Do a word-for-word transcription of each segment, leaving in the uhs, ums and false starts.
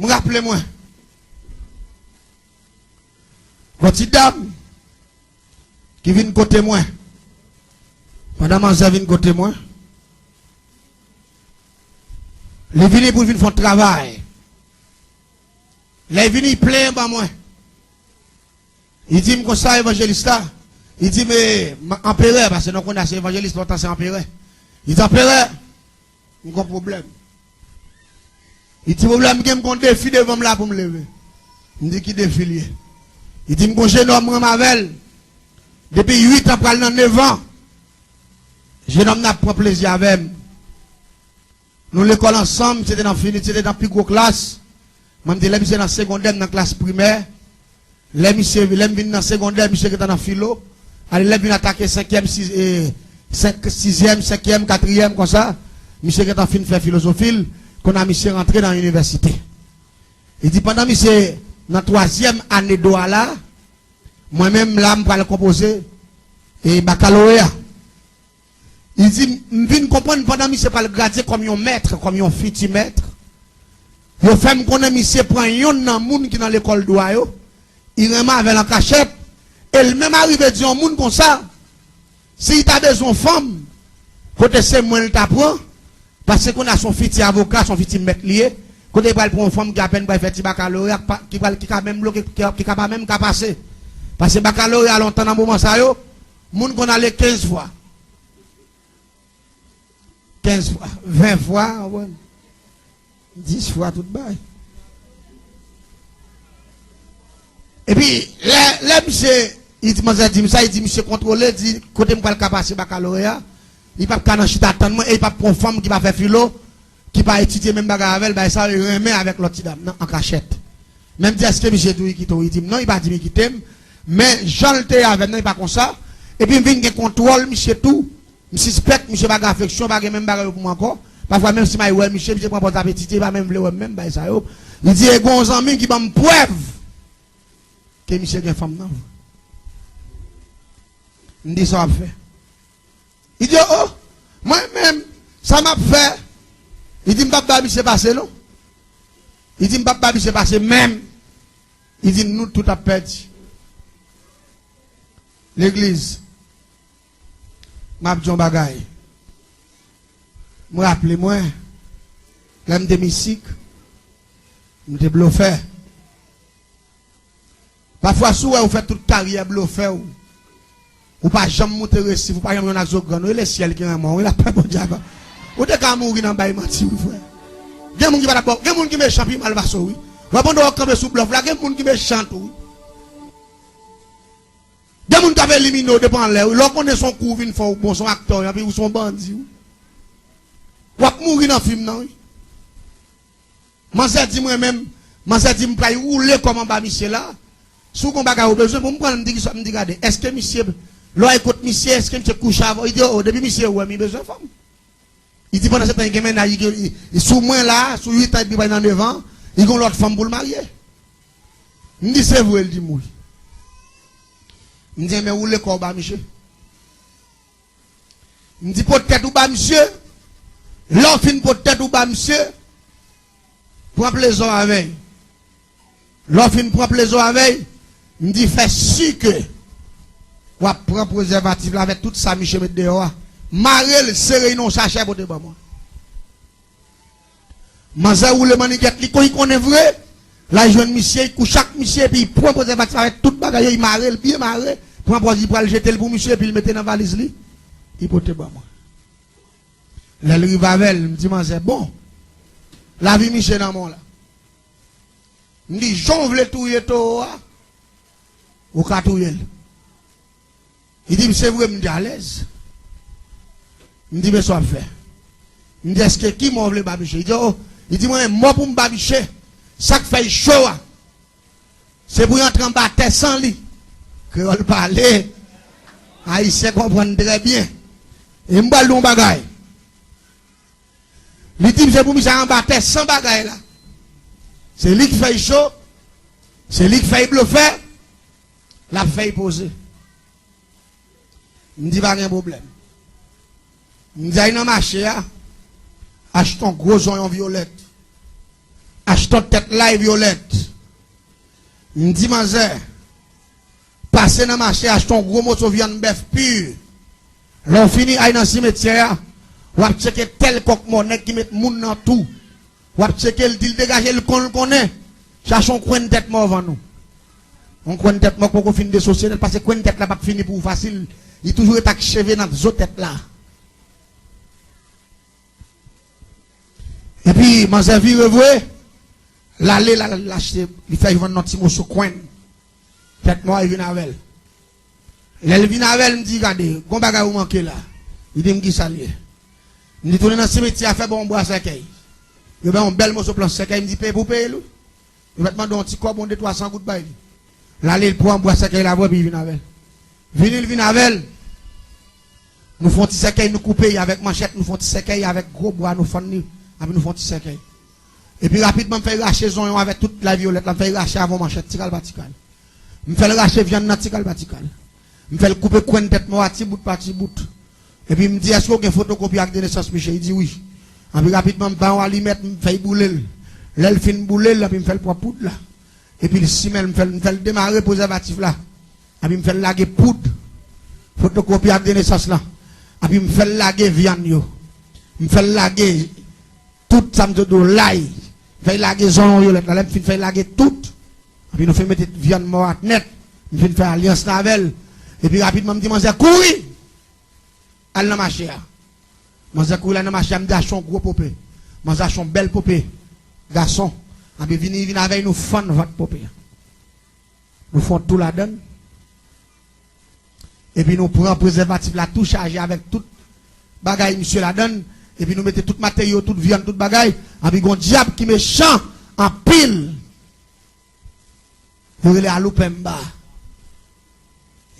M raple mwen, yon ti dam ki vin kote mwen. Pandan manzè vin kote mwen, li vini pou l vin fè yon travay. Lè l vini, li plenyen ban mwen. Li di m konsa, evanjelis la. Li di m, e, m, anperè, paske nou konnen se evanjelis, lontan se anperè. Li di, anperè, m gon pwoblèm. Li di, pwoblèm m gen, m gon defi devan m la pou m leve. M di, ki defi l ye? Li di, m gon jenòm m renmen avè l depi uit an pral nan nèf an. Jenòm nan ap pran plezi avè m. Nou lekòl ansanm, misye te nan fini, misye te nan pi gwo klas. Mwen, m te, lè misye nan segondè, m nan klas primè. Lè misye, lè m vin nan segondè, misye gentan nan filo. Ale, lè m vin atake senkyèm, sis, e, senk, sizyèm, senkyèm, katriyèm, konsa, misye gentan fin fè filozofi l. Kounye a misye rantre nan inivèsite. Li di, pandan misye nan twazyèm ane dwa la, mwen menm la, m pral konpoze, e, bakaloreya. Li di, m vin konprann pandan misye pral gradye kòm yon mèt, kòm yon fiti mèt, yo fè m konnen misye pran yonn nan moun ki nan lekòl dwa yo, li renmen avè l an kachèt, e l menm arive di yon moun konsa, si li ta bezwen yon fanm, kote se mwen l ta pran, paske kounye a se yon fiti avoka, se yon fiti mèt li ye, kote li pral pran yon fanm ki apèn pral fè ti bakaloreya, ki pa, ki pral, ki ka menm bloke, ki, ki ka pa menm ka pase. Paske bakaloreya lontan nan moman sa yo, moun konn ale kenz fwa. Kenz fwa, ven fwa, w konprann? Dis fwa tout bagay. Epi, lè, lè misye, li di, manzè di m sa, li di, misye kontwole, di, kote m pral ka pase bakaloreya, li p ap ka nan chita tann mwen, e li p ap pran fanm ki pa fè filo, ki pa etidye menm bagay avè l, bagay sa yo, li renmen avèk lòt ti dam nan, an kachèt. Men m di, èske misye di w li kite w? Li di m non, li pa di m li kite m, men jan l te ye avè m nan, li pa konsa, epi m vin gen kontwòl misye tou, M sispèk misye pa gen afeksyon, pa gen menm bagay yo pou mwen ankò. Pafwa, menm si m al wè misye, misye pran pòz ap etidye, li pa menm vle wè m menm, bagay sa yo. Li di, e gen yon zanmi m ki ban m prèv ke misye gen fanm nan vre. M di, sa w ap fè? Li di, o, o, mwen menm, sa m ap fè? Li di, m p ap ba misye pase, non. Li di, m p ap ba misye pase, menm. Li di, nou tout ap pèdi. Legliz, m ap di yon bagay. M raple mwen, lè m te mistik, m te blofè. Pafwa, si w wè ou fè tout karyè blofè w, ou pa janm moute resif, ou pa janm jwenn ak zo grann, wi, e le syèl ki renmen w, wi, lapè Bondye ava. Ou te ka mouri nan bay manti, wi, frè. Gen moun ki pa t ap ba w, gen moun ki mechan pi mal pase w, wi. Wè, pandan w ap kanpe sou blòf la, gen moun ki mechan tou, wi. Gen moun k ap elimine w depi anlè, wi. Lè w konnen se yon kou w vin fè, w bon, se yon aktè, anpi ou se yon bandi, wi. W ap mouri nan fim nan, wi. Manzè di mwen menm, manzè di m pral woule kò m anba misye la. Si w gen yon bagay ou bezwen, pou m pran l, m di kisa, m di gade, èske misye, lè w al kot misye, èske misye kouche avè w? Li di, o, o, depi misye wè m, li bezwen fanm. Li di pandan se tan li gen mennaj, li gen, li, li sou mwen la, sou uit an, epi pral nan nèf an, li gen yon lòt fanm pou l marye. M di, se vre, l di m wi. M di, enben, woule kò w ba misye. M di, pot tèt ou ba misye. Lè w fin pot tèt ou ba misye, pran plezi w avè l. Lè w fin pran plezi w avè l, m di, fè si ke w ap pran prezèvatif la avèk tout sa misye met deyò a. Mare l, sere l nan yon sachè, pote ban mwen. Manzè woule mannigèt li, kon li konnen vre. L al jwenn misye, li kouche ak misye, epi li pran prezèvatif avèk tout bagay yo, li mare l byen mare, pran pòz li pral jete l pou misye, epi l mete nan valiz li, li pote ban mwen. Lè l rive avè l, m di manzè, bon, lavi misye nan men w la. M di, jan w vle touye towo a, ou ka touye l. Li di m, se vre, m di, alèz. M di, men sa w ap fè? M di, èske ki mò w vle ba misye? Li di, o, li di, mwen, mò pou m ba misye, sa k fè l cho a, se pou l antre anba tè san li. Kreyòl pale, Ayisyen konprann trè byen. E m pral di w yon bagay. Li di m se pou misye al anba tè san bagay la. Se li k fè l cho, se li k fè l blofè, l ap fè l poze. M di pa gen pwoblèm. M di al nan mache a, achte yon gwo zonyon vyolèt. Achte yon tèt lay vyolèt. M di manzè, pase nan mache achte yon gwo moso vyann bèf pi. Lè w fini, al nan simetyè a, w ap tcheke tèl kòk mò, nèg ki met moun nan tou. W ap tcheke l, di l degaje l, konn l konnen. Chache yon kwenn tèt mò vann ou. Yon kwenn tèt mò k poko fin desosye nèt, paske kwenn tèt la p ap fini pou ou fasil. Li toujou ret ak cheve nan zo tèt la. Epi manzè vire vre, l ale, l al achte, li fè vann yon ti moso kwenn. Tèt mò a, li vin avè l. Lè l vin avè l, m di, "Gade, gon bagay ou manke la." Li di m, "Kisa l ye?" M di, "Tounen nan simetyè a, fè ba w yon bwa sèkèy." Yo ba yon bèl moso planch sèkèy, m di, "Peye pou peye l, wi." Yo mèt mande yon ti kòb, yon de twa san goud bay li. L ale, l pran bwa sèkèy la vre, epi l vin avè l. Vini, l vin avè l. Nou fè yon ti sèkèy, nou koupe li avèk manchèt, nou fè yon ti sèkèy avèk gwo bwa, nou fann li, epi nou fè yon ti sèkèy. Epi rapidman, m fè l rache zonyon avèk tout lay vyolèt la, m fè l rache avè yon manchèt, ti kal pa ti kal. M fè l rache vyann nan ti kal pa ti kal. M fè l koupe kwenn tèt mò a ti bout pa ti bout. Epi m di, "Èske w gen fotokopi ak de nesans misye?" Li di, "Wi." Epi rapidman, m ba yon alimèt, m fè l boule l. Lè l fin boule l, epi m fè l pran poud la. Epi l simen l, m fè l, m fè l demare prezèvatif la. Epi m fè l lage poud fotokopi ak de nesans lan. Epi m fè l lage vyann yo. M fè l lage tout sa m te di w, lay. M fè l lage zonyon vyolèt la. Lè m fin fè l lage tout, epi nou fin mete vyann mò a nèt. M fin fè alyans la avè l. Epi rapidman, m di manzè, "Kouri! Al nan mache a." Manzè kouri la nan mache a, m di, "Achte yon gwo pope." Manzè achte yon bèl pope gason. Epi vini, vin avè l, nou fann vant pope a. Nou fè yon tou ladan l. Epi nou pran prezèvatif la tou chaje avèk tout bagay misye ladan l. Epi nou mete tout materyo, tout vyann, tout bagay. Epi gon dyab ki mechan anpil. Yo rele Aloupemba.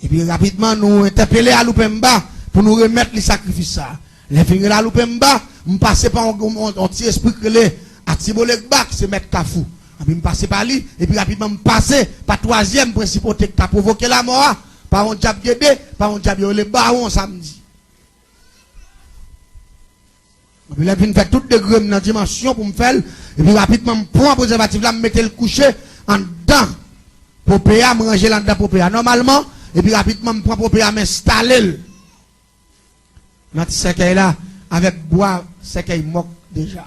Epi rapidman, nou entèpele Aloupemba pou nou remèt li sakrifis sa a. Lè fin rele Aloupemba, m pase pa yon, yon, yon ti espri k rele Atibolegba, ki se mèt Kafou. Epi m pase pa li, epi rapidman m pase pa twazyèm prensipalite k ta pwovoke lanmò a, pa yon dyab Gede, pa yon dyab yo rele Bawon Samdi. Epi lè m fin fè tout degre m nan dimansyon pou m fè l, epi rapidman m pran prezèvatif la, m mete l kouche anndan pope a, m ranje l anndan pope a nòmalman, epi rapidman m pran pope a, m enstale l nan ti sèkèy la avèk bwa sèkèy mòk deja.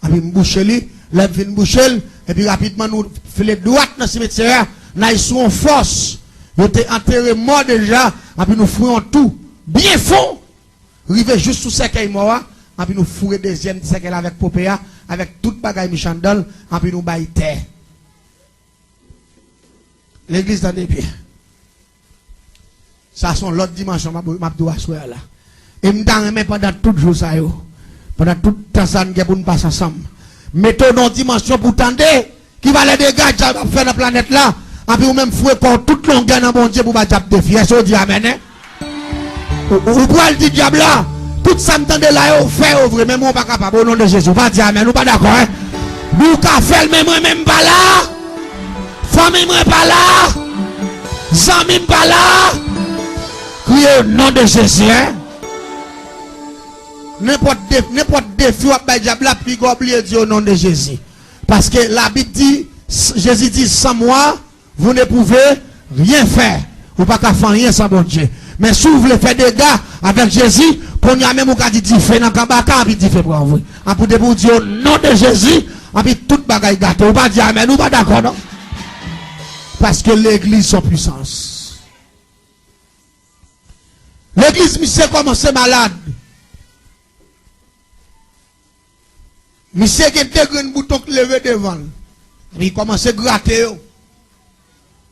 Epi m bouche li, lè m fin bouche l, epi rapidman nou file dwat nan simetyè a, n al sou yon fòs. Yo te antere mò deja, epi nou foure yon tou byen fon, rive jis sou sèkèy mò a, epi nou foure dezyèm ti sèkèy la avèk pope a, avèk tout bagay mechan anndan l, epi nou bay tè. Legliz, tande byen. Sa se yon lòt dimansyon m ap, m ap di w aswè a la. E m ta renmen pandan tout jou sa yo, pandan tout tan sa n gen pou n pase ansanm, mete w nan yon dimansyon pou w tande ki valè dega dyab ap fè nan planèt la, epi ou menm foure kò w tout longè nan Bondye pou ba dyab defi. Èske w di amèn, en? Ou, ou, ou pral di dyab la, tout sa m tande la yo, ou fè yo vre, men mwen ou pa kapab, o non de Jezi. Ou pa di amèn, ou pa dakò, en? Ou ka fè l, men mwen menm m pa la. Fanmi mwen pa la. Zanmi m pa la. Kriye o non de Jezi, en. Nenpòt de-, nenpòt defi w ap bay dyab la, piga w bliye di o non de Jezi. Paske Labib di, Jezi di, sans moi, vous ne pouvez rien faire. Ou pa ka fè anyen san Bondye. Men si w vle fè dega avèk Jezi, kounye a menm ou ka di dife nan kanbaka, epi dife pran vre. Epi depi w di o non de Jezi, epi tout bagay gate. Ou pa di amèn, ou pa dakò non. Paske legliz se yon pwisans. Legliz misye kòmanse malad. Misye gen de grenn bouton k leve devan l. Epi li kòmanse grate yo.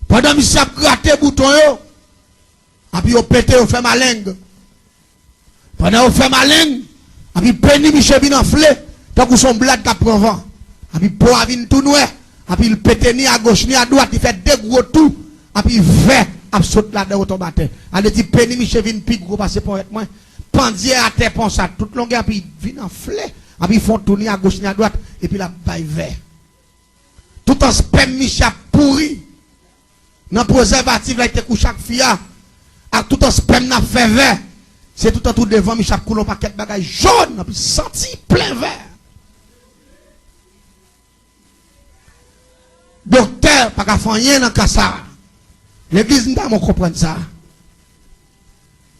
Pandan misye ap grate bouton yo, epi yo pete, yo fè maleng. Pandan yo fè maleng, epi peni misye vin anfle, tankou se yon blad k ap pran van. Epi po a vin tou nwè, epi l pete ni agoch ni adwat, li fè de gwo tou, epi vè ap sot ladan yo tonbe atè. Sa vle di peni misye vin pi gwo pase ponyèt mwen. Pandye atè konsa, tout longè, epi vin anfle, epi fè yon tou ni agoch ni adwat, epi l ap bay vè. Toutan spèm misye ap pouri nan prezèvatif la li te kouche ak fi a, ak toutan spèm nan ap fè vè, se toutan tou devan misye ap koule yon pakèt bagay jòn, epi santi plen vè. Doktè pa ka fè anyen nan ka sa. Legliz, m ta renmen w konprann sa.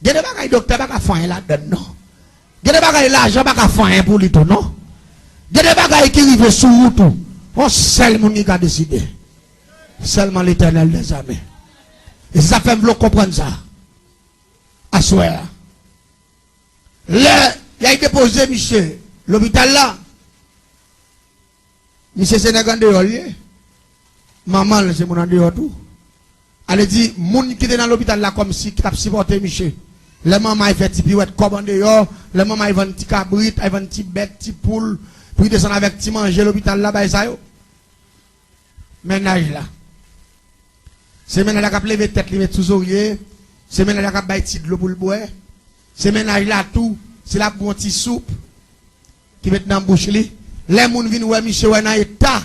Gen de bagay doktè pa ka fè anyen ladann non. Gen de bagay lajan pa ka fè anyen pou li tou non. Gen de bagay ki rive sou ou tou. Yon sèl moun ki ka deside. Sèlman Letènèl dèzame. E se sa fè m vle w konprann sa. Aswè a. Lè y al depoze misye lopital la, misye se nèg andeyò l ye. Manman l se moun andeyò tou. Ale di, moun ki te nan lopital la kòmsi ki t ap sipòte misye. Lè manman y fè ti piwèt kòb andeyò, lè manman y vann ti kabrit, ay vann ti bèt, ti poul, pou y desann avèk ti manje lopital la, bay sa yo. Mennaj la. Se mennaj la k ap leve tèt li met sou zorye. Se mennaj la k ap bay ti dlo pou l bwè. Se mennaj la tou, si l ap gon ti soup ki met nan bouch li. Lè moun vin wè misye wè nan eta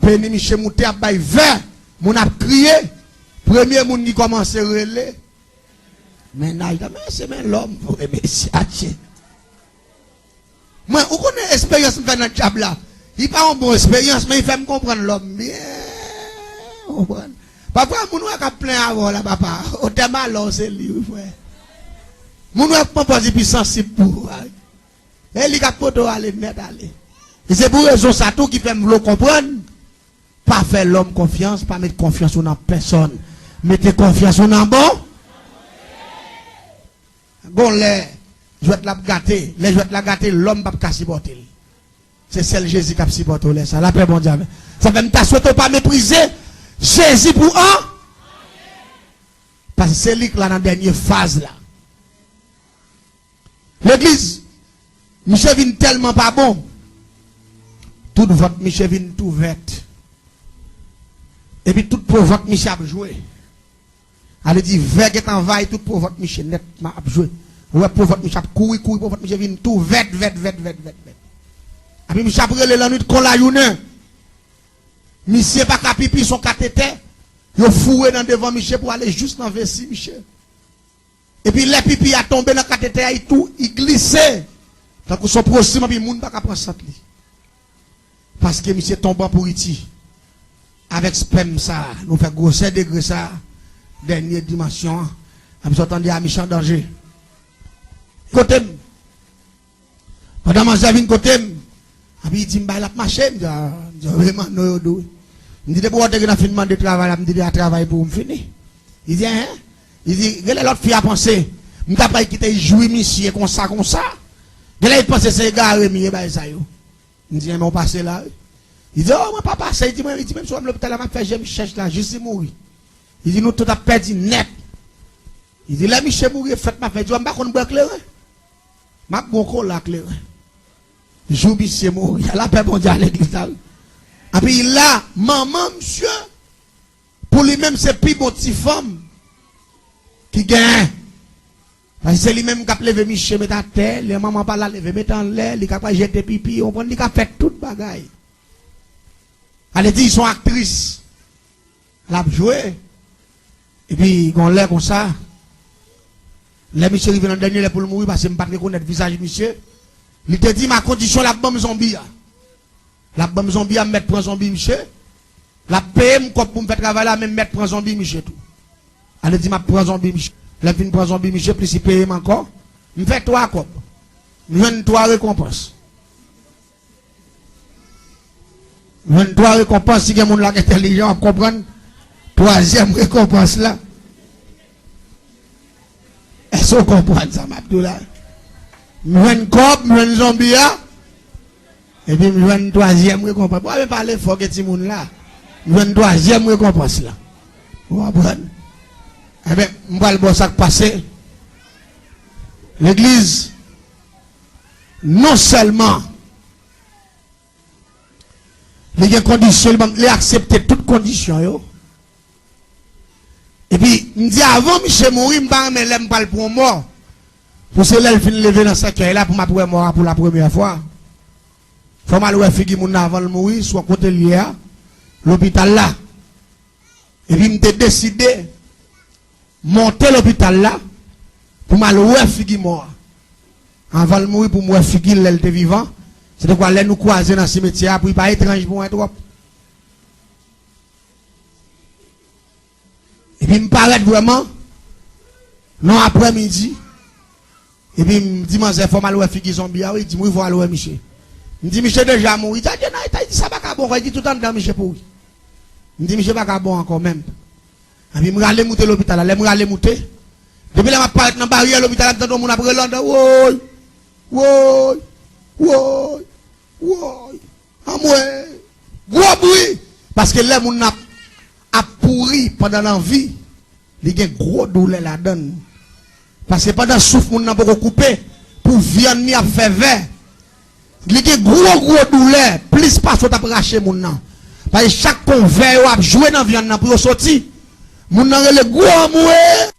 peni misye moute ap bay vè, moun ap kriye. Premye moun ki kòmanse rele mennaj la, men se men lòm vre mesye, atye. Mwen, ou konnen esperyans m fè nan djab la. Li pa yon bon esperyans, men li fè m konprann lòm byen. Konprann? Pafwa, moun wè k ap plenyen avè w la, papa. Otè malè w, se li, wi, frè. Moun wè k pran pòz li pi sansib pou ou a, wi. E li k ap pote w ale nèt ale. E se pou rezon sa tou ki fè m vle w konprann. Pa fè lòm konfyans, pa met konfyans ou nan pèsòn. Mete konfyans ou nan bon. Gon lè, jwèt la ap gate. Lè jwèt la gate, lòm p ap ka sipòte l. Se sèl Jezi k ap sipòte w lè sa. Lapè Bondye avè. Sa fè m ta swete w pa meprize Jezi pou an. Paske se li k la nan dènye faz la. Legliz, misye vin tèlman pa bon. Tout vant misye vin tou vèt. Epi tout po vant misye ap jwe. Ale di vè gentan anvayi tout po vant misye nètman ap jwe. Ou wè po vant misye ap kouri, kouri, po vant misye vin tou vèt, vèt, vèt, vèt, vèt, vèt. Epi misye ap rele lannwit kon lajounen. Misye pa ka pipi, se yon katetè. Yo foure nan devan misye pou ale jis nan vesi misye. Epi lè pipi a tonbe nan katetè a, li tou, li glise. Tankou se yon pwosim, epi moun pa ka pran sant li. Paske misye tonbe an pouriti. Avèk spèm sa, nou fè gwosè degre sa, dènye dimansyon an. Apre sa w tande a misye an danje. Kote m? Pandan manzè vin kote m, epi li di m bay l ap mache, m di, a, m di, wi, manno yo dou. M di, depi w te gen nan fin mande travay la, m di, deja travay pou ou, m fini. Li di, enhen. Li di, genlè lòt fi a panse m ta pral kite l jwi misye konsa, konsa. Genlè li panse se egare m ye, bay sa yo. M di, enben, w pase la, wi. Li di, o, mwen pa pase. Li di, mwen, li di, menm si w wè m lopital la, m ap fè je m chèch la, jis li mouri. Li di, nou tout ap pèdi nèt. Li di, lè misye mouri, e fèt m ap fè. Li di, w wè m pa konn bwè kleren. M ap bon kola kleren. Jou misye mouri a, lapè Bondye a legliz la, wi. Epi la, manman misye, pou li menm, se pi bon ti fanm ki genyen. Paske se li menm k ap leve misye met atè, lè manman pa la leve met anlè, li ka pral jete pipi, ou konprann, li ka fè tout bagay. Ale di, se yon aktris. L ap jwe. Epi, gon lè konsa, lè misye rive nan dènye lè pou l mouri, paske m pa t rekonèt vizaj misye, li te di m a kondisyon l ap ban m zonbi a. L ap ban m zonbi a, m mèt pran zonbi misye. L ap peye m kòb pou m fè travay la, men m mèt pran zonbi misye tou. Ale di m ap pran zonbi misye. Lè m fin pran zonbi misye, plis li peye m ankò. M fè twa kòb. M jwenn twa rekonpans. Jwenn twa rekonpans, si gen moun la k entèlijan, w ap konprann. Twazyèm rekonpans la. Èske w konprann sa m ap di w la? M jwenn kòb, m jwenn zonbi a. Epi m jwenn twazyèm rekonpans. Bon, men pale fò, gen timoun la. M jwenn twazyèm rekonpans la. Ou konprann? Enben, m pral ba w sa k pase. Legliz, non sèlman li gen kondisyon, li ban-, li aksepte tout kondisyon yo. Epi, m di avan misye mouri, m pa renmen lè m pral pran mò. Pou se lè l fin leve nan sèkèy la, pou m ap wè mò a pou la premyè fwa. Fò m al wè figi moun nan avan l mouri, sou kote l ye a, lopital la. Epi m te deside monte lopital la pou m al wè figi mò a. Anvan l mouri, pou m wè figi l lè l te vivan. Se te kwa lè nou kwaze nan simetyè a, pou li pa etranj pou mwen twòp. Epi m parèt vrèman nan aprèmidi. Epi m di manzè, "Fò m al wè figi zonbi a, wi." Li di m, "Wi, fò w al wè misye." M di, "Misye deja mouri." Li di, "Adye, nan eta, li di, sa pa ka bon ankò." Li di, "Tout anndan misye pouri." M di, "Misye pa ka bon ankò menm." Epi m rale moute lopital la. Lè m rale moute, depi lè m ap parèt nan baryè lopital la, m tande yon moun ap rele anndan, "Woy! Woy! Woy! Woy!" Anmwe! Gwo bri! Paske lè moun nan ap, ap pouri pandan l an vi, li gen gwo doulè ladan l. Paske pandan souf moun nan poko koupe, pou vyann li ap fè vè, li gen gwo, gwo doulè, plis pase w t ap rache moun nan. Paske chak kon vè yo ap jwe nan vyann nan pou yo soti, moun nan rele gwo anmwe.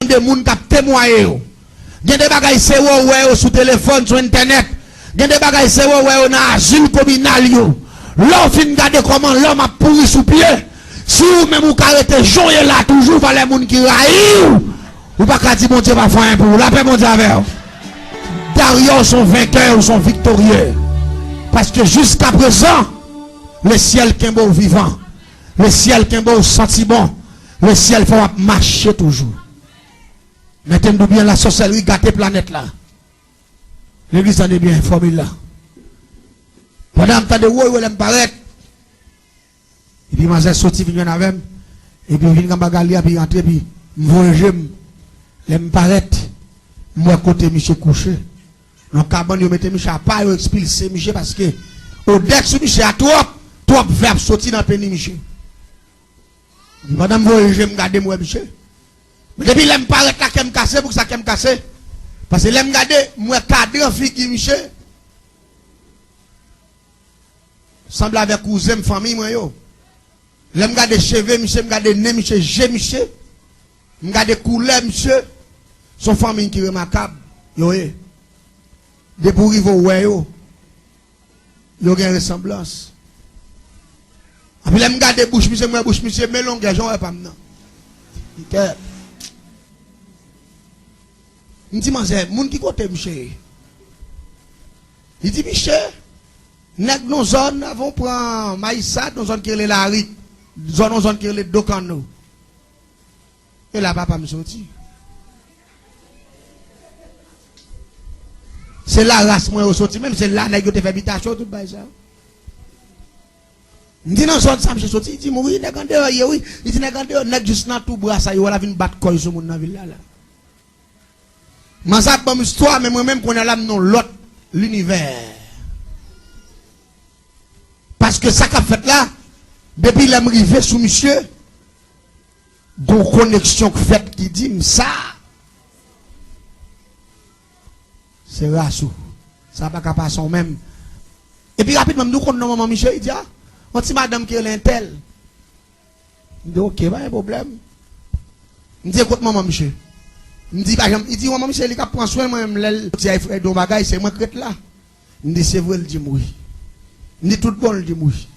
De moun k ap temwaye yo. Gen de bagay se wè w wè yo sou telefòn, sou entènèt. Gen de bagay se wè w wè yo nan azil kominal yo. Lè w fin gade kòman lòm ap pouri sou pye, si ou menm ou ka rete jan w ye la toujou, valè moun ki rayi w, ou pa ka di Bondye pa fè anyen pou ou. Lapè Bondye avè w. Daryè, ou se yon venkè, ou se yon viktorye. Paske jiskaprezan, lesyèl kenbe w vivan. Lesyèl kenbe w santi bon. Lesyèl fè w ap mache toujou. Men tande byen, lasòsèlri gate planèt la. Legliz, tande byen fòmil la. Pandan m tande woy, woy, lè m parèt, epi manzè soti vin jwenn avè m, epi vin anba galri a, epi rantre, epi m voye je m. Lè m parèt, m wè kote misye kouche. Nan kabann, yo mete misye apa, yo ekspilse misye paske odè k sou misye a twòp, twòp vè ap soti nan peni misye. Epi pandan m voye je m gade, m wè misye. Men depi lè m parèt la, kè m kase. Poukisa kè m kase? Paske lè m gade, m wè kadran figi misye sanble avèk kouzen m, fanmi mwen yo. Lè m gade cheve misye, m gade nen misye, je misye, m gade koulè misye, se yon fanmi ki remakab yo ye. Depi w rive w wè yo, yo gen resanblans. Epi lè m gade bouch misye, m wè bouch misye men longè jan w wè pa m nan. Li tè. M di, "Manzè, moun ki kote misye ye?" Li di, "Misye, nèg nan zòn, avan w pran Mayisad, nan zòn ki rele Larit, zòn, nan zòn ki rele Dokano." E la papa m soti. Se la ras mwen yo soti, menm se la nèg yo te fè bitasyon, tout bagay sa. M di, "Nan zòn sa misye soti?" Li di m, "Wi, nèg andeyò ye, wi." Li di, "Nèg andeyò, nèg jis nan tou bra sa, yo la vin bat kò yo sou moun nan vil la, la." Manzè ap ban m istwa, men mwen menm kounye a la m nan lòt linivè. Paske sa k ap fèt la, depi lè m rive sou misye, gon koneksyon k fèt ki di m sa, se ras ou. Sa pa ka pase w menm. Epi rapidman, m di, "Ou konn non manman misye?" Li di, "A, yon ti madanm ki rele entèl." M di, "Oke, pa gen pwoblèm." M di, "E kot manman misye?" M di, "Pa janm." Li di, "Manman misye, li k ap pran swen mwen menm lè l soti a, e frè, yon bagay, se mwen k ret la." M di, "Se vre?" Li di m, "Wi." M di, "Tout bon?" Li di m, "Wi."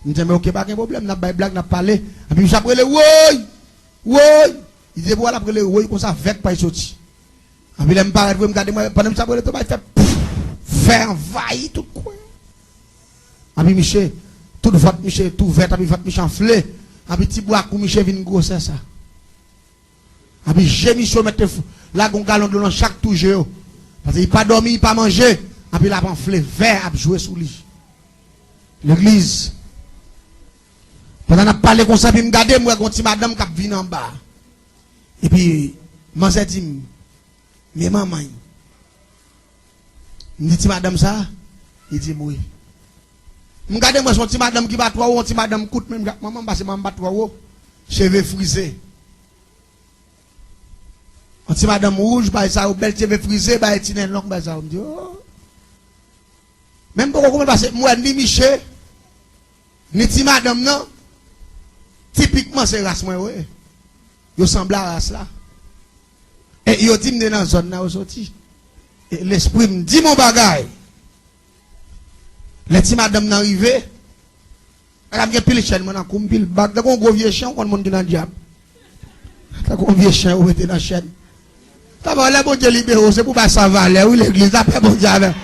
M di, "Enben oke, pa gen pwoblèm, n ap bay blag, n ap pale." Epi misye ap rele, "Woy! Woy!" Li di, depi w wè l ap rele woy konsa, vè k pral soti. Epi lè m parèt vre, m gade mwen, pandan misye ap rele, tou bay fè pouf, vè anvayi tout kwen. Epi misye, tout vant misye tou ouvèt, epi vant misye anfle, epi ti bwa kou misye vin gwosè sa. Epi je misye, ou mèt te f-, lage yon galon dlo nan chak twou je yo. Paske li pa dòmi, li pa manje, epi l ap anfle, vè ap jwe sou li. Legliz. Pandan n ap pale konsa, epi m gade, m wè gon ti madanm k ap vin anba. Epi manzè di m, "Men manman l." M di, "Ti madanm sa a?" Li di m, "Wi." M gade, m wè se yon ti madanm ki pa twò wo, yon ti madanm kout menm jan ak manman m, paske manman m pa t twò wo. Cheve frize. Yon ti madanm wouj, bagay sa yo, bèl cheve frize, bagay ti nen long, bagay sa yo. M di, "Oh." Men m poko konprann paske m wè ni misye, ni ti madanm nan, tipikman se ras mwen yo ye. Yo sanble a ras la. E yo di m de nan zòn nan yo soti. E lespri m di m yon bagay. Lè ti madanm nan rive, madanm gen pil chèn, mwen nan kou m pil bag, tankou yon gwo vye chen, ou konn moun ki nan dyab. Tankou yon vye chen ou mete nan chèn. Kòman lè Bondye libere w, se pou bay sa valè, wi, legliz, lapè Bondye avè w.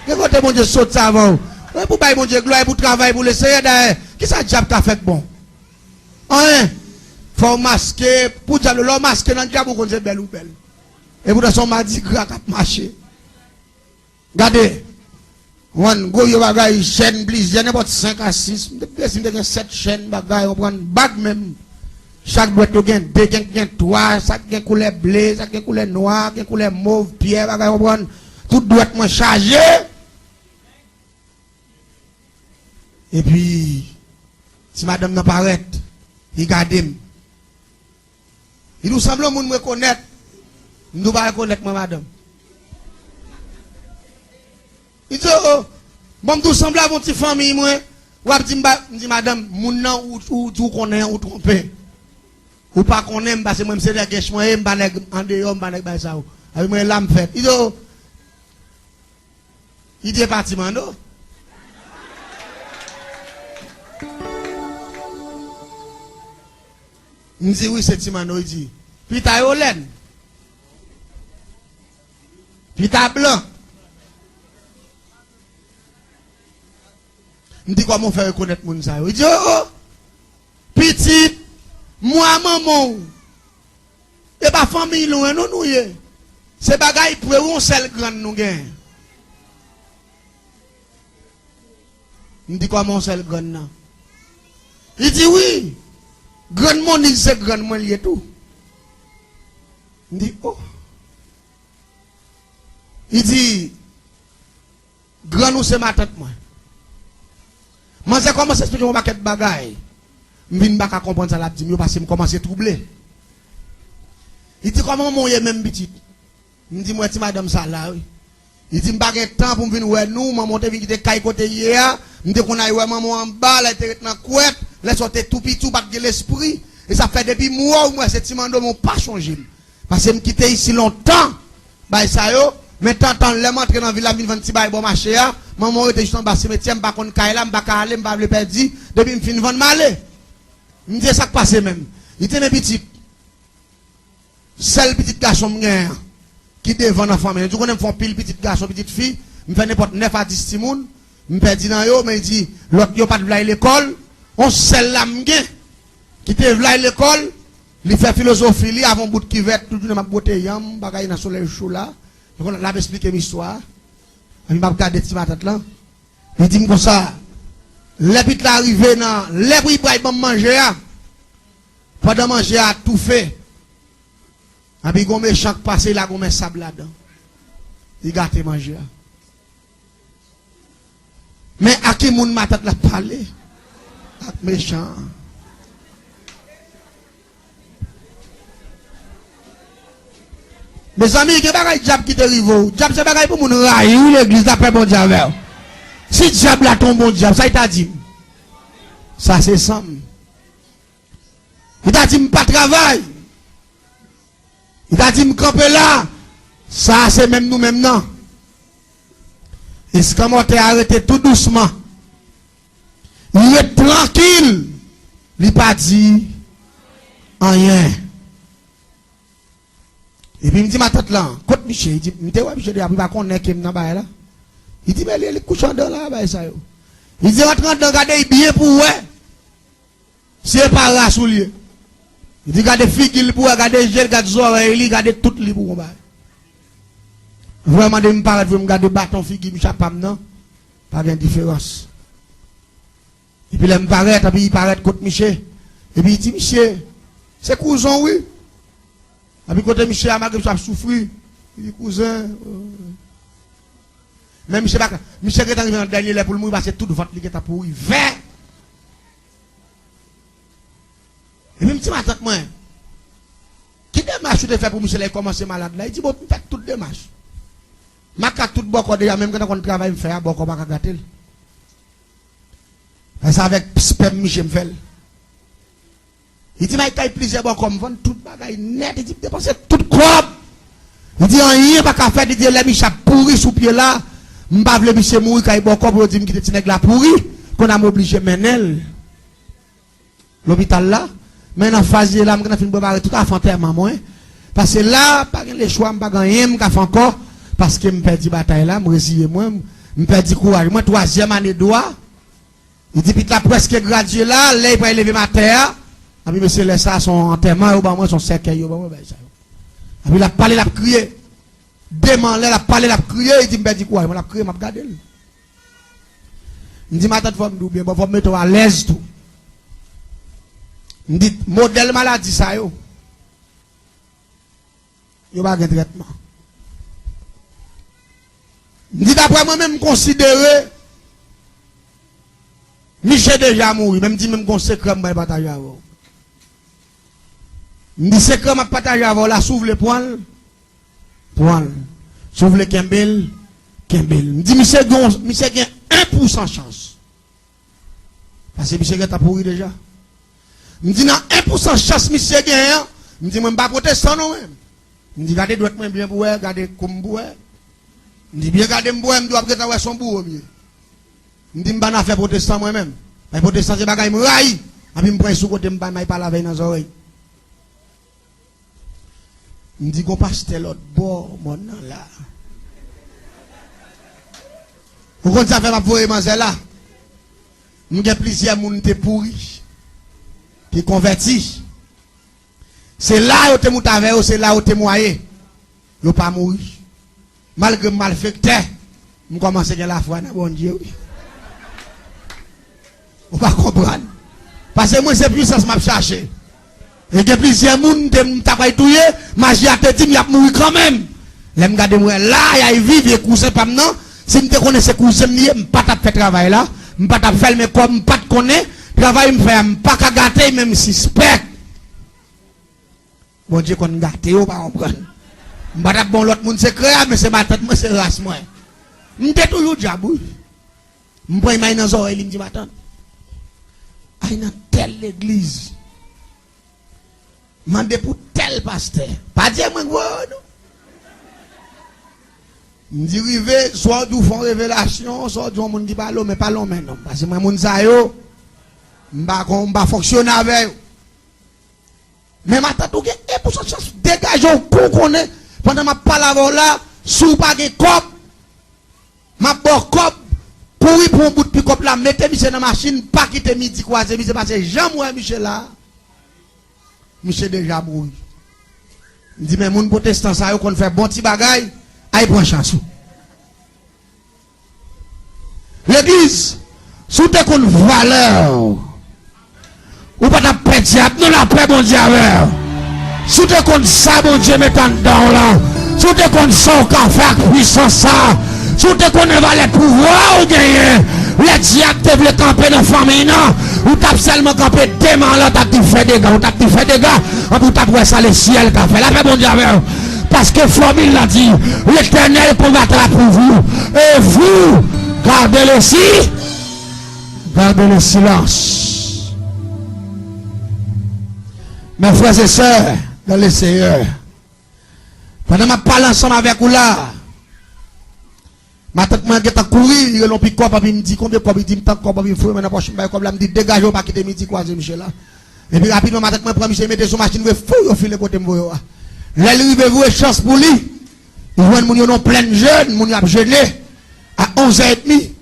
Gen kote Bondye sot sa avè w. E pou bay Bondye glwa, e pou travay pou Lesenyè, dayè, kisa dyab ka fè k bon? Anyen. Fò w maske, pou dyab, lè w maske nan dyab, ou konn se bèl ou bèl. E poutan se yon madigra k ap mache. Gade, konprann, gwo vye bagay, chèn plizyè, nenpòt senk a sis, m te, si m te gen sèt chèn, bagay, konprann, bag menm. Chak dwèt yo gen de, gen, gen twa, sa k gen koulè ble, sa k gen koulè nwa, gen koulè mov, pyè, bagay, konprann. Tout dwèt mwen chaje. Epi, ti madanm nan parèt, li gade m. Li di, "Ou sanble yon moun m rekonèt." M di, "Ou pa rekonèt mwen, madanm?" Li di, "Oh, oh, bon, m di, ou sanble avèk yon ti fanmiy mwen. W ap di m ba," m di, "Madanm, moun nan, ou, ou di ou konnen an, ou twonpe. Ou pa konnen m, paske mwen, m se nèg ench mwen ye, m pa nèg andeyò, m pa nèg bay sa yo. Avèk mwen, la m fèt." Li di, "Oh, Idye pa ti manno." M di, "Wi, se ti manno," li di. Pita yo lèd. Pita blan. M di, "Kòman w fè rekonèt moun sa yo?" Li di, "Oh, oh, pitit, mwa manman w. E pa fanmiy lwen non nou ye. Se bagay pre, wi, yon sèl grann nou gen." M di, "Kòman yon sèl grann nan?" Li di, "Wi, grann Moniz se grann mwen li ye tou." M di, "Oh." Li di, "Grann ou se matant mwen." Manzè kòmanse esplike m yon pakèt bagay. M vin pa ka konprann sa l ap di m yo, paske m kòmanse twouble. Li di, "Kòman manman w ye menm, pitit?" M di, "M wè ti madanm sa la, wi." Li di, "M pa gen tan pou m vin wè nou. Manman w te vin kite kay kote l ye a. M te konn al wè manman w anba, lè l te ret nan kwèt. Lè sa w te tou piti, ou pa t gen lespri. E sa fè depi m wè w, m wè se ti manno, men w pa chonje m." Paske m kite isi lontan, bay sa yo, men tantan lè m antre nan vil la, m vin vann ti bagay bò mache a, manman w rete jis anba simetyè, m pa konn kay la, m pa ka ale, m pa vle pèdi, depi m fin vann m ale. M di, "E sa k pase menm?" Li di, "Men pitit, sèl pitit gason m genyen an, ki devan nan fanmi an." Li di, "Ou konnen m fè yon pil pitit gason, pitit fi, m fè nenpòt nèf a dis timoun, m pèdi nan yo, men," li di, "lòt yo pa t vle al lekòl. Yon sèl la m gen, ki te vle al lekòl, li fè filozofi li avè yon bout kivèt, tout jounen m ap bwote yanm, bagay nan solèy cho la. Li konn l ap esplike m istwa a. Epi m ap gade ti matant lan. Li di m konsa, lè pitit la rive nan lè pou li pral ban m manje a, pandan manje a toufe, epi gon mechan k pase, li lage yon men sab ladan. Li gate manje a. Men a ki moun matant la pale? Ak mechan an. Mezanmi, gen bagay dyab ki te rive w. Dyab se bagay pou moun rayi, wi, legliz, lapè Bondye avè w. Si dyab la te yon bon dyab, sa li ta di m? Sa se san m. Li ta di m pa travay. Li ta di m kanpe la. Sa a se menm nou menm nan. Eskanmòtè a rete tou dousman. Li ret trankil. Li pa di anyen. Epi m di matant lan, "Kot misye?" Li di, "M te wè misye deja, pou li pa konnen ke m nan bagay la." Li di, "Men li, li kouche andan la, bagay sa yo." Li di, "Rantre andan, gade l byen pou w wè si e pa ras ou l ye." Li di, "Gade figi l pou w wè, gade je l, gade zòrèy li, gade tout li pou w wè yon bagay." Vre mande m parèt, vre m gade baton figi misye ap pa m nan, pa gen diferans. Epi lè m parèt, epi li parèt kot misye. Epi li di, "Misye, se kouzen w, wi." Epi kote misye a, malgre misye ap soufri, li di, "Kouzen, oh." Men misye pa ka, misye gentan rive nan dènye lè pou l mouri, paske tout vant li gentan pouri vè. Epi m di matant mwen, "Ki demach ou te fè pou misye lè l kòmanse malad la?" Li di, "Bon, m fè tout demach. M ak tout bòkò deja, menm gentan konn travay m fè a, bòkò pa ka gate l. Paske avèk spèm misye m fè l." Li di, "M al kay plizyè bòkò, m vann tout bagay nèt." Li di, "M depanse tout kòb. Li di anyen pa ka fèt, li di lè misye ap pouri sou pye la, m pa vle misye mouri kay bòkò pou yo di m kite ti nèg la pouri, kounye a m oblije mennen l lopital la. Men nan faz li ye la, m gentan fin prepare tout afè antèman mwen. Paske la, pa gen lechwa, m pa gen anyen m ka fè ankò, paske m pèdi batay la, m reziye mwen, m pèdi kouraj mwen, twazyèm ane dwa. Li di pitit la prèske gradye la, lè li pral leve m atè a. Epi mesye, lè sa a, se yon antèman yo ban mwen, se yon sèkèy yo ban mwen, bagay sa yo. Epi l ap pale, l ap kriye. Demen anlè, l ap pale, l ap kriye, li di m pèdi kouraj mwen, l ap kriye, m ap gade l. M di matant, fò m di w byen, bon, fò m mete w alèz tou. M di modèl maladi sa yo, yo pa gen trètman. M di daprè mwen menm, m konsidere misye deja mouri, men m di menm gon sekrè m bay pataje avè w. M di sekrè m ap pataje avè w la, si w vle pran l, pran l. Si w vle kenbe l, kenbe l. M di misye gen, misye gen en pousan chans. Paske misye gentan pouri deja. M di nan en pousan chans misye genyen an, m di mwen m pa pwotestan non mwen. M di gade dwèt mwen byen pou wè, gade kou m pou wè. M di byen gade m pou wè, m di w ap gentan wè se yon bouwo m ye. M di m pa nan afè pwotestan mwen menm. Paske pwotestan se bagay m rayi. Epi m pran sou kote m pa may pale avè l nan zòrèy. M di gon pastè lòt bò mòn nan la. Ou konn sa fè m ap voye manzè la? M gen plizyè moun te pouri, ki konvèti. Se la yo te moute avè yo, se la yo temwaye. Yo pa mouri. Malgre m malfektè, m kòmanse gen lafwa nan Bondye, wi. Ou pa konprann. Paske mwen, se pwisans m ap chache. E gen plizyè moun, m te, m ta pral touye, maji a te di m y ap mouri kanmenm. Lè m gade, m wè la, y a viv, e kouzen pa m nan. Si m te konnen se kouzen m li ye, m pa t ap fè travay la. M pa t ap fè l, men kòm m pa t konnen, travay m fè a, m pa ka gate, men m sispèk. Bondye konn gate yo, pa konprann. M pa t ap ba yon lòt moun sekrè a, men se matant mwen, se ras mwen. M te toujou dyab, wi. M pran imaj nan zòrèy li, m di, "Matant, ay nan tèl legliz. Mande pou tèl pastè." Pa di mwen gwo, non. M di rive, swa w di w fè yon revelasyon, swa w di yon moun ki pale w, men pa lonmen non. Paske mwen, moun sa yo, m pa kon, m pa fonksyone avè yo. Men matant ou gen en pousan chans degaje w kou konnen, pandan m ap pale avè w la, si w pa gen kòb, m ap ba w kòb, kouri pran yon bout pikòp la, mete misye nan machin, pa kite midi kwaze misye, paske jan m wè misye la, misye deja mouri. M di, men moun pwotestan sa yo konn fè bon ti bagay, ay pran chans ou. Legliz, si w te konn valè w, ou pa t ap pè dyab, non, lapè Bondye avè w. Si w te konn sa Bondye met anndan w la, si w te konn sa w ka fè ak pwisans sa, si w te konnen valè pouvwa w genyen, lè dyab te vle kanpe nan fanmiy nan, ou t ap sèlman kanpe de men anlè, w t ap di fè dega, ou t ap di fè dega, anpi w t ap wè sa lesyèl ka fè. Lapè Bondye avè w. Paske fòmil la di, L'Éternel combattra pour vous, et vous gardez le si-, gardez le silence. Mes frères et sœurs dans le Seigneur, pandan m ap pale ansanm avèk ou la, matant mwen gentan kouri, li rele yon pikòp, epi m di, "Konbyen kòb?" Li di m, "Tan kòb." Epi m foure men nan pòch m, bay kòb la, m di, "Degaj ou, pa kite midi kwaze misye la." Epi rapidman, matant mwen pran misye, mete sou machin, vre fou, yo file kote m voye yo a. Lè l rive, vre chans pou li, li jwenn moun yo nan plèn jèn, moun yo ap jene a onz è edmi.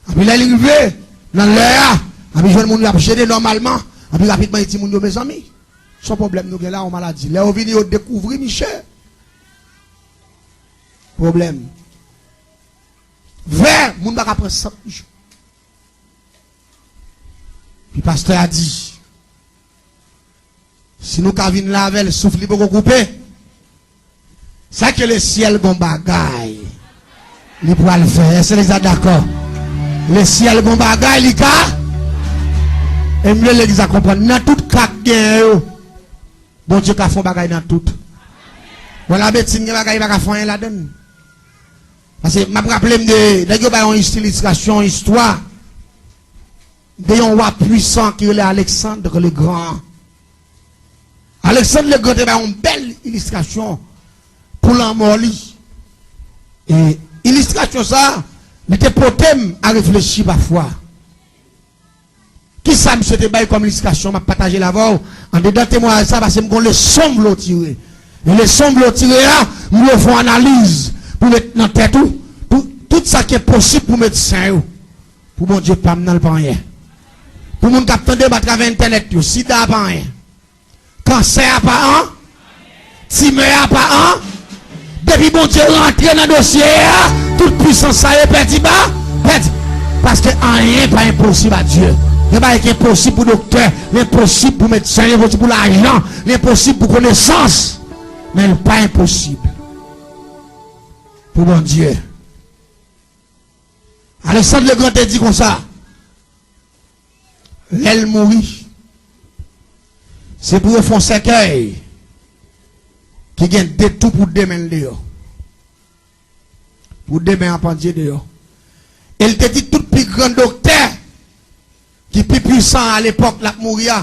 Epi lè li rive nan lè a, epi jwenn moun yo ap jene nòmalman, epi rapidman, li di moun yo, "Mezanmi, se yon pwoblèm nou gen la, yon maladi." Lè yo vini, yo dekouvri misye. Pwoblèm. Vè, moun pa ka pran sant jou. Pi pastè a di, si nou ka vin la avè l, souf li poko koupe, sa ke lesyèl gon bagay li pral fè. Èske legliz la dakò? Lesyèl gon bagay li ka. E m vle legliz la konprann, nan tout ka k genyen yo, Bondye ka fè yon bagay nan tout. Bon, lametin gen bagay li pa ka fè anyen ladann. Paske m ap raple m de, nèg yo bay yon ilistrasyon, istwa de yon wa pwisan ki rele Alexandre le Grand. Alexandre le Grand te bay yon bèl ilistrasyon. pou lanmò li. E ilistrasyon sa a, li te pote m a reflechi pafwa. Kisa misye te bay kòm ilistrasyon? M ap pataje l avè w andedan temwayaj sa, paske m gen yon leson m vle w tire. E leson m vle w tire a, m vle w fè yon analiz pou met nan tèt ou, pou tout sa ki enposib pou medsen yo. Pou Bondye pa m nan, l pa anyen. Pou moun k ap tande m atravè entènèt yo, sida a pa anyen. Kansè a pa an, timè a pa an. Depi Bondye rantre nan dosye a, tout pwisans sa yo pèdi ba, pèdi. Paske anyen pa enposib a Dye. Gen bagay ki enposib pou doktè, men enposib pou medsen, men enposib pou lajan, men enposib pou konesans. Men l pa enposib pou Bondye. Alexandre le Grand te di konsa, lè l mouri, se pou yo fè yon sèkèy ki gen de tou pou de men l deyò. Pou de men an pandye deyò. E l te di tout pi gran doktè ki pi pwisan a lepòk l ap mouri a,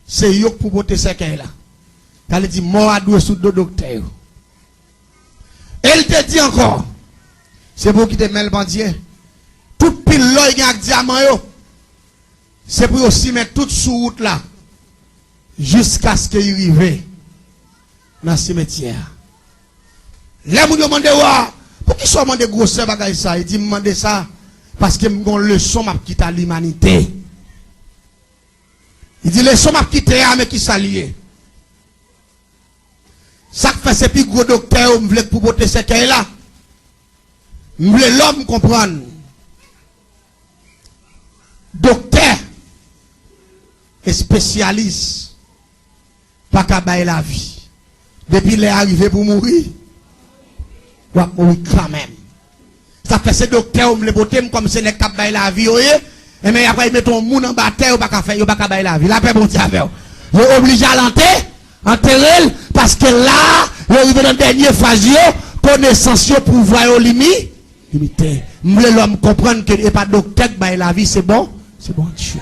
se yo k pou pote sèkèy la. Sa vle di mò a dwe sou do doktè yo. E l te di ankò, se pou yo kite men l pandye. Tout pil lò y gen ak dyaman yo, se pou yo simen tout sou wout la, jiskaske y rive nan simetyè a. Lè moun yo mande w a, poukisa w mande gwosè bagay sa? Li di, m mande sa paske m gen yon leson m ap kite a limanite. Li di, leson m ap kite a, men kisa l ye? Sa k fè se pi gwo doktè yo m vle k pou pote sèkèy la. M vle lòm konprann. Doktè, espesyalis, pa ka bay lavi. Depi lè a rive pou mouri, w ap mouri kanmenm. Sa fè se doktè yo m vle pote m kòm se nèg k ap bay lavi yo ye. Enben, y ap al mete yon moun anba tè, yo pa ka fè, yo pa ka bay lavi. Lapè Bondye avè w. Yo oblije al ante, antere l, paske la, yo rive nan dènye faz yo, konesans yo, pouvwa yo limi, limite. M vle lòm konprann ke e pa doktè k bay lavi, se bon, se Bondye.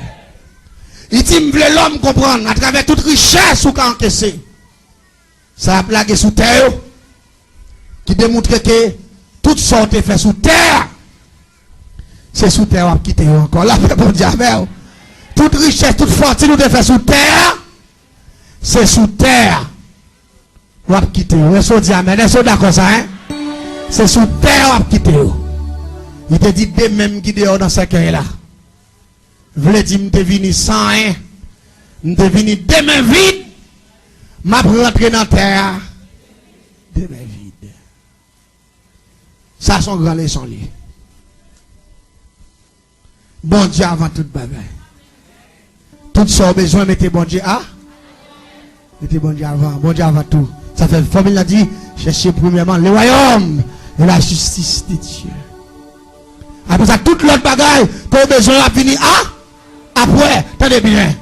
Li di, m vle lòm konprann, atravè tout richès ou ka ankese, sa y ap lage sou tè yo, ki demontre ke tout sa w te fè sou tè a, se sou tè a w ap kite yo ankò. Lapè Bondye avè w. Tout richès, tout fòtin ou te fè sou tè a, se sou tè a w ap kite yo. Èske w di amèn? Èske w dakò sa, en? Se sou tè a w ap kite yo. Li te di de men m ki deyò nan sèkèy la. Vle di m te vini san anyen. M te vini de men vid. M ap rantre nan tè a de men vid. Sa se yon gran leson li. Bondye avan tout bagay. Tout sa w bezwen, mete Bondye a. Mete Bondye avan. Bondye avan tou. Sa fè fòmil la di, cherchez premièrement le royaume et la justice de Dieu. Apre sa, tout lòt bagay ke w bezwen yo ap vini a, apre. Tande byen.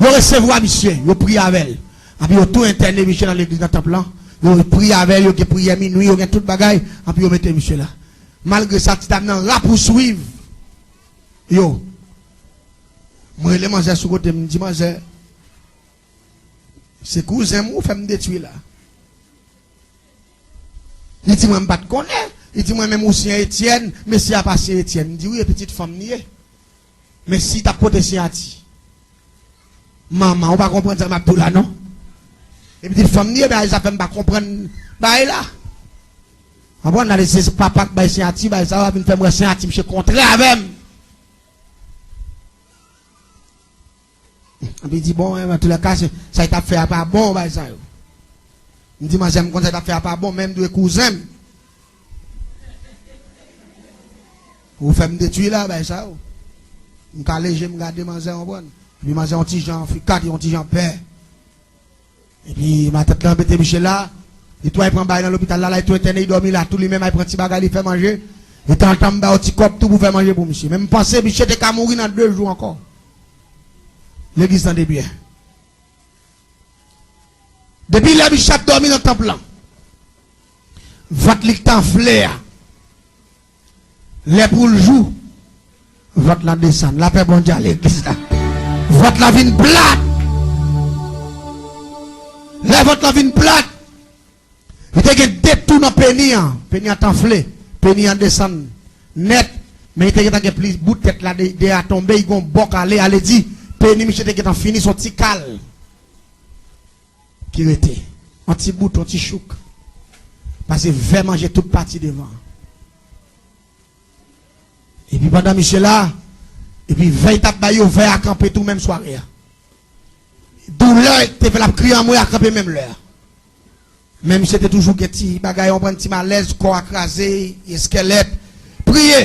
Yo resevwa misye, yo priye avè l. Anpi yo tou entène misye nan legliz, nan tanp lan. Yo priye avè l, yo gen priyè minwi, yo gen tout bagay. Anpi yo mete misye la. Malgre sa, ti dam nan rapouswiv yo. Mwen rele manzè sou kote m, m di, manzè, se kouzen m ou fè m detwi la. Li di mwen, m pa t konnen. Li di mwen, men m ou siyen Etyèn, mesye a pa siyen Etyèn. M di, wi, e pitit fanm li ye. Men si t ap pote siyati. Manman, ou pa konprann sa m ap di w la, non? E pitit fanm li ye, bagay sa fè m pa konprann bagay la. Konprann, la, se papa k bay siyati, bagay sa yo vin fè m wè siyati misye kontrè avè m. Epi di, bon, en, antoulèka, se, sa y t ap fè a pa bon, bagay sa yo. M di, manzè, m konn sa y t ap fè a pa bon, men m dwe kouzen m. Ou fè m detwi la, bagay sa yo. M kale je m gade manzè, konprann. Epi manzè, yon ti jan frikat, yon ti jan pè. Epi matant lan mete misye la, li tou al pran bagay nan lopital la, la, li tou entène, li dòmi la tou, li menm al pran ti bagay, li fè manje. E tantan m ba yo ti kòb tou pou fè manje pou misye. Men m panse misye te ka mouri nan de jou ankò. Legliz, tande byen. Depi lè misye ap dòmi nan tanp lan, vant li k t anfle a, lè pou l jou, vant lan desann. Lapè Bondye a legliz la. Vant lan vin plat. Lè vant lan vin plat, Li te gen de tou nan peni an. Peni an t anfle. Peni an desann nèt. Men li te gentan gen plis bout tèt la de, de a tonbe. Li gon bò kale. Ale di, peni misye te gentan fini. Se yon ti kal ki rete. Yon ti bout, yon ti chouk. Paske vè manje tout pati devan. Epi pandan misye la, epi vè y t ap bay yo, vè a kanpe tou menm sware a. Doulè te fè l ap kriye anmwe a kanpe menm lè a. Men misye te toujou gen ti bagay, w konprann, ti malèz, kò a kraze, eskèlèt. Priye.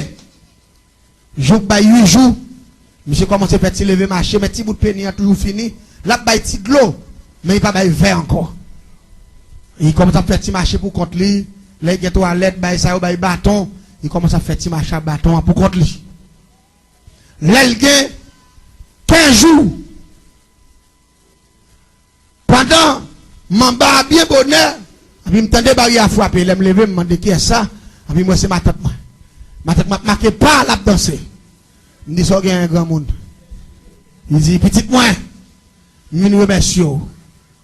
Jouk bay uit jou, misye kòmanse fè ti leve mache, men ti bout peni an toujou fini. L ap bay ti dlo, men li pa bay vè ankò. Li kòmanse ap fè ti mache pou kont li. Lè l gen twalèt, bay sa yo, bay baton, li kòmanse ap fè ti mache a baton an pou kont li. Lè l gen kenz jou, pandan manba a byen bonè, epi m tande baryè a frape. Lè m leve, m mande kiyès sa, epi m wè se matant mwen. Matant mwen ap make pa, l ap danse. M di, "Sa w genyen, granmoun?" Li di, "Pitit mwen, m vin remèsye w."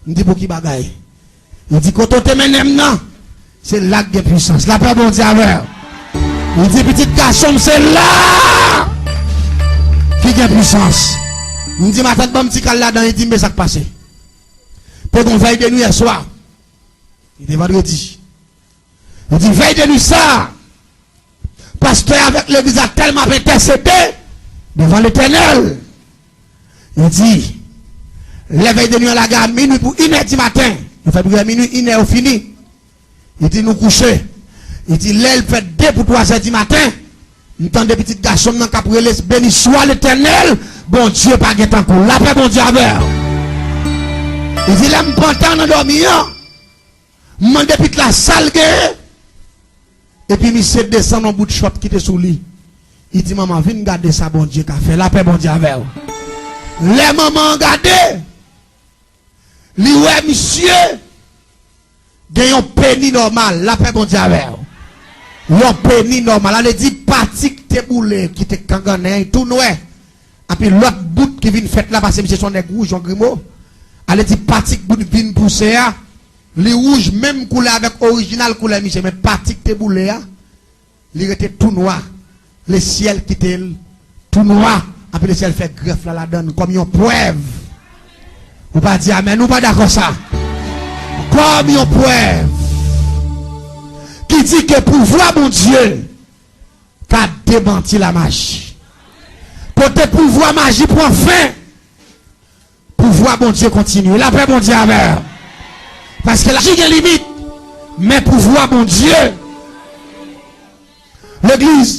M di, "Pou ki bagay?" Li di, "Kote w te mennen m nan, se la k gen pwisans." Lapè Bondye avè w. Li di, "Pitit gason m, se la ki gen pwisans." M di, "Matant, ban m ti kal ladan." Li di, "Men sa k pase. Te gon vèy de nwi yè swa." Li te vandredi. Li di, "Vèy de nwi sa a, pastè avèk legliz la tèlman ap entèsede devan Letènèl." Li di, "Lè vèy de nwi an lage a minwi pou inè di maten, yo fè priyè minwi, inè yo fini." Li di, "Nou kouche." Li di, "Lè l fè de pou twazè di maten, m tande pitit gason m nan k ap rele, 'Beni swa Letènèl, Bondye pa gen tankou w.'" Lapè Bondye avè w. Li di, "Lè m pantan nan dòmi an, m mande pitit la sa l genyen." Epi misye desann yon bout chòt ki te sou li. Li di, "Manman, vin gade sa Bondye ka fè. Lapè Bondye avè w." Lè manman an gade, li wè misye gen yon peni nòmal. Lapè Bondye avè w. Yon peni nòmal. Ale di, pati k te boule, ki te kangannen, tou nwè. Epi lòt bout ki vin fèt la, paske misye se yon nèg wouj, yon grimo. Ale di, pati k bout vin pouse a, li wouj menm koulè avèk orijinal koulè misye, men pati k te boule a, li rete tou nwa. Lesyèl kite l tou nwa. Epi lesyèl fè grèf la ladan l kòm yon prèv. Ou pa di amèn, ou pa dakò sa. Kòm yon prèv ki di ke pouvwa Bondye ka demanti lamaji. Kote pouvwa maji pran fen, pouvwa Bondye kontinye. Lapè Bondye avè w. Paske laji gen limit, men pouvwa Bondye. Legliz,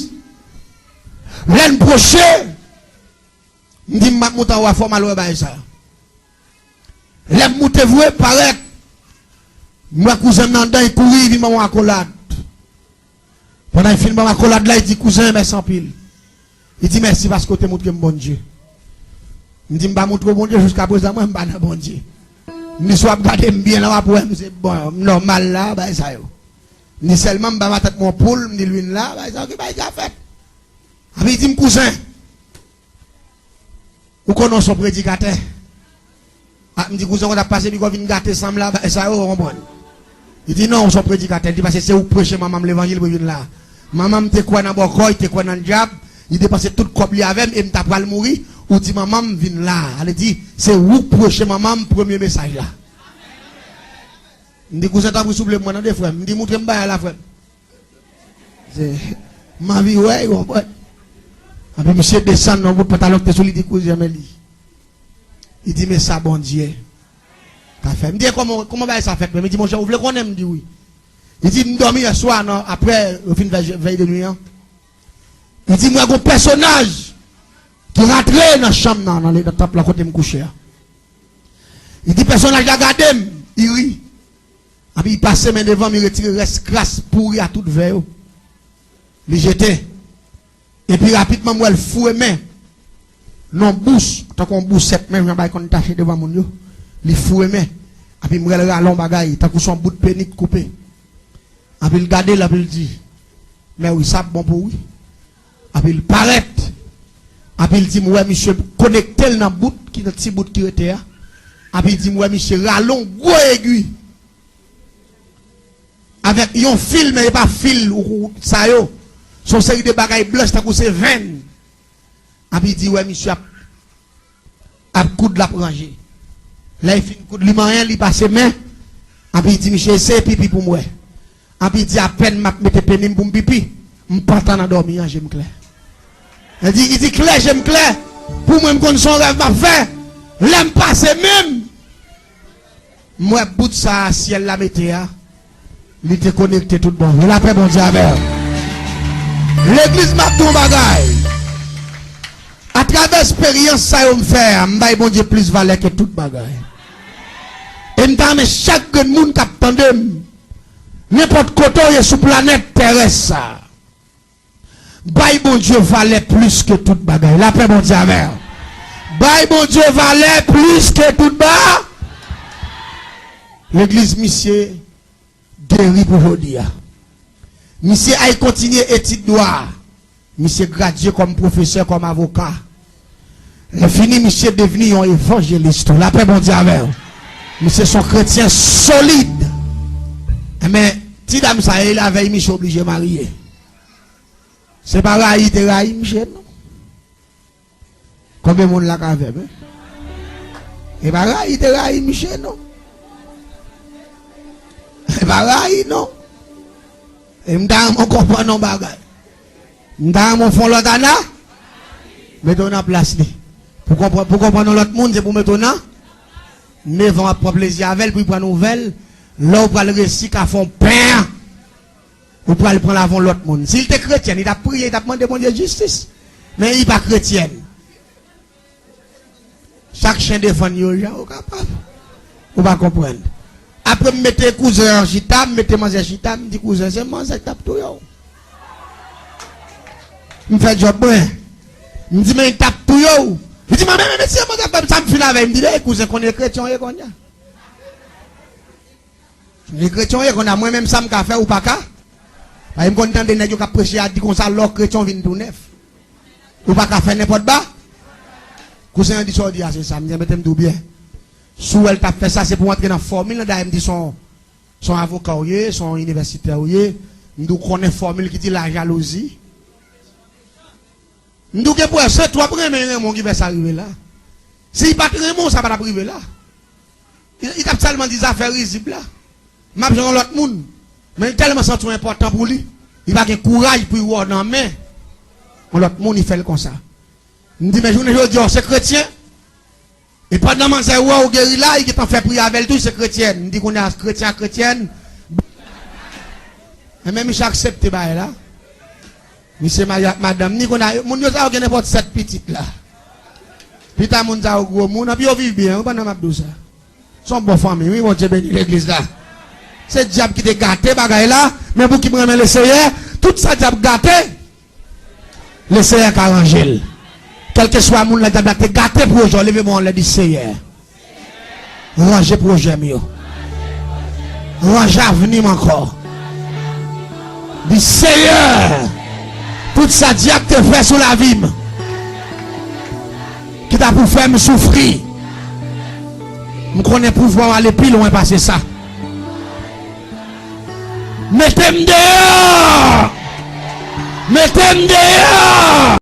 lè n pwoche, m di m ap moute anwo a, fò m al wè bagay sa. Lè m moute vre, parèt, m wè kouzen m nan anndan, li kouri, li vin ban m yon akolad. Pandan li fin ban m akolad la, li di, "Kouzen, mèsi anpil." Li di, "Mèsi paske w te moutre m Bondye." M di, "M pa moutre w Bondye, jiskaprezan mwen, m pa nan Bondye." M di, "Si w ap gade m byen la, w ap wè m se bon, m nòmal la, bagay sa yo." M di, "Sèlman m ba matant mwen yon poul," m di, "Lwin la, bagay sa yo, ki bagay ki ap fèt?" Epi li di m, "Kouzen, ou konnen w se yon predikatè." A, m di, "Kouzen, w t ap pase bigò vin gate san m la, bagay sa yo, ou konprann." Li di, "Non, w se yon predikatè." Li di, "Paske se ou k preche manman m levanjil pou l vin la. Manman m te kwè nan bòkò, li te kwè nan dyab, li depanse tout kòb li avè m, e m ta pral mouri, ou di manman m vin la." Ale di, "Se ou k preche manman m premye mesaj la." M di, "Kouzen, tanpri, souple m mwen tande, frè m." M di, "Moutre m bagay la, frè m." Se, m anvi wè, w konprann. Epi misye desann nan bout pantalon ki te sou li, di, "Kouzen, men li." Li di, "Men sa Bondye ka fè." M di, "E kòman, kòman bagay sa fèt menm?" Li di, "Monchè, ou vle konnen?" M di, "Wi." Li di, "M dòmi yè swa, nan, apre yo fin fè vèy de nwi an." Li di, "M wè gon pèsonaj ki rantre nan chanm nan, nan, nan tanp lan kote m kouche a." Li di, "Pèsonaj la gade m, li ri. Epi li pase men devan m, li retire rès kras pouri a tout vè yo. Li jete. Epi rapidman, m wè l foure men nan bous, tankou yon bousèt, men jan bagay konn tache devan moun yo. Li foure men. Epi m wè l rale yon bagay, tankou se yon bout peni k koupe. Epi l gade l, epi l di, 'Mè wi, sa ap bon pou ou wi.'" Epi l parèt. Epi l di, "M wè misye konekte l nan bout, ki nan ti bout ki rete a." Epi l di, "M wè misye rale yon gwo egwi." avèk yon fil, men e pa fil ou, ou, sa yo. Se yon seri de bagay blanch tankou se venn. Anpi di, wè, misye ap, ap koud, l ap ranje. Lè l fin koud, li manyen, li pase men. Anpi di, misye, eseye pipi pou m wè. Anpi di, apèn m ap mete peni m pou m pipi, m pantan nan dòmi an, je m klè. Li di, li di, klè, je m klè. Pou mwen, m konn se yon rèv m ap fè. Lè m pase men m, m wè bout sa a syèl la mete a, li te konekte tout bon vre. Lapè Bondye avè w. Legliz, m ap di yon bagay. Atravè esperyans sa yo m fè a, m bay Bondye plis valè ke tout bagay. E m ta renmen chak grenn moun k ap tande m, nenpòt kote w ye sou planèt terès sa a, bay Bondye valè plis ke tout bagay. Lapè Bondye avè w. Bay Bondye valè plis ke tout ba. Legliz, misye geri pou jodi a. Misye al kontinye etid dwa. Misye gradye kòm pwofesè, kòm avoka. Lè fini, misye devni yon evanjelis tou. Lapè Bondye avè w. Misye se yon kretyen solid. Enben, ti dam sa, e l avè l misye oblije marye. Se pa rayi te rayi misye, non. Konbyen moun la k avè m, en? E pa rayi te rayi misye, non. E pa rayi, non. E m ta renmen w konprann yon bagay. M ta renmen w fè yon lòt ana. Mete w nan plas li. Pou konprann, pou konprann yon lòt moun, se pou mete w nan. Nèf an w ap pran plezi avè l, pou l pran nouvèl. Lè w pral resi ka fè yon pen. Ou pral pran l avè yon lòt moun. Si l te kretyen, li t ap priye, li t ap mande Bondye jistis. Men li pa kretyen. Chak chen defann yo jan yo kapab. Ou pa konprann. Apre m mete kouzen an chita, m mete manzè chita, m di, kouzen, se manzè k t ap touye w. M fè djòb mwen. M di, men li t ap touye w. Li di, men, men, men, men, se manzè k t ap, sa m fin avè l. M di, men, kouzen, konnen kretyen w ye kounye a. Li kretyen w ye, konn a mwen menm sa m ka fè, ou pa ka. Paske m konn tande nèg yo k ap preche a di konsa, lè w kretyen w vin tou nèf. Ou pa ka fè nenpòt ba. Kouzen an di sa w di a, se sa. M di, mete m di w byen. Si w wè l t ap fè sa, se pou w antre nan fòmil lan. Dayè m di se yon, se yon avoka w ye, se yon inivèsitè w ye. M di w konnen fòmil ki di lajalouzi. M di w gen pwèv, se twòp renmen renmen w ki fè sa rive la. Si l pa t renmen w, sa pa t ap rive la. Li, li t ap sèlman di zafè rizib la. M ap jwenn yon lòt moun. Men li tèlman santi w enpòtan pou li, li pa gen kouraj pou l wè w nan men yon lòt moun, li fè l konsa. M di, men jounen jodi a, w se kretyen. E pandan manzè wè w geri la, li gentan fè pri avè l tou, li se kretyèn. M di, kounye a, kretyen ak kretyèn. Enben, misye aksepte bagay la. Misye marye ak madanm ni, kounye a, moun yo sa yo gen nenpòt sèt pitit la. Pita moun sa yo gwo moun, anpi yo viv byen, wi, pandan m ap di w sa. Se yon bon fanmi, wi, Bondye beni legliz la. Se dyab ki te gate bagay la, men pou ki m renmen Lesenyè, tout sa dyab gate, Lesenyè ka ranje l. Kèlkeswa moun la dyab la te gate pwojè w, leve men w anlè, di, Senyè, ranje pwojè m yo. Ranje avni m ankò. Di, Senyè, tout sa dyab te fè sou lavi m, ki ta pou fè m soufri, m konnen pouvwa w ale pi lwen pase sa. Mete m deyò! Mete m deyò!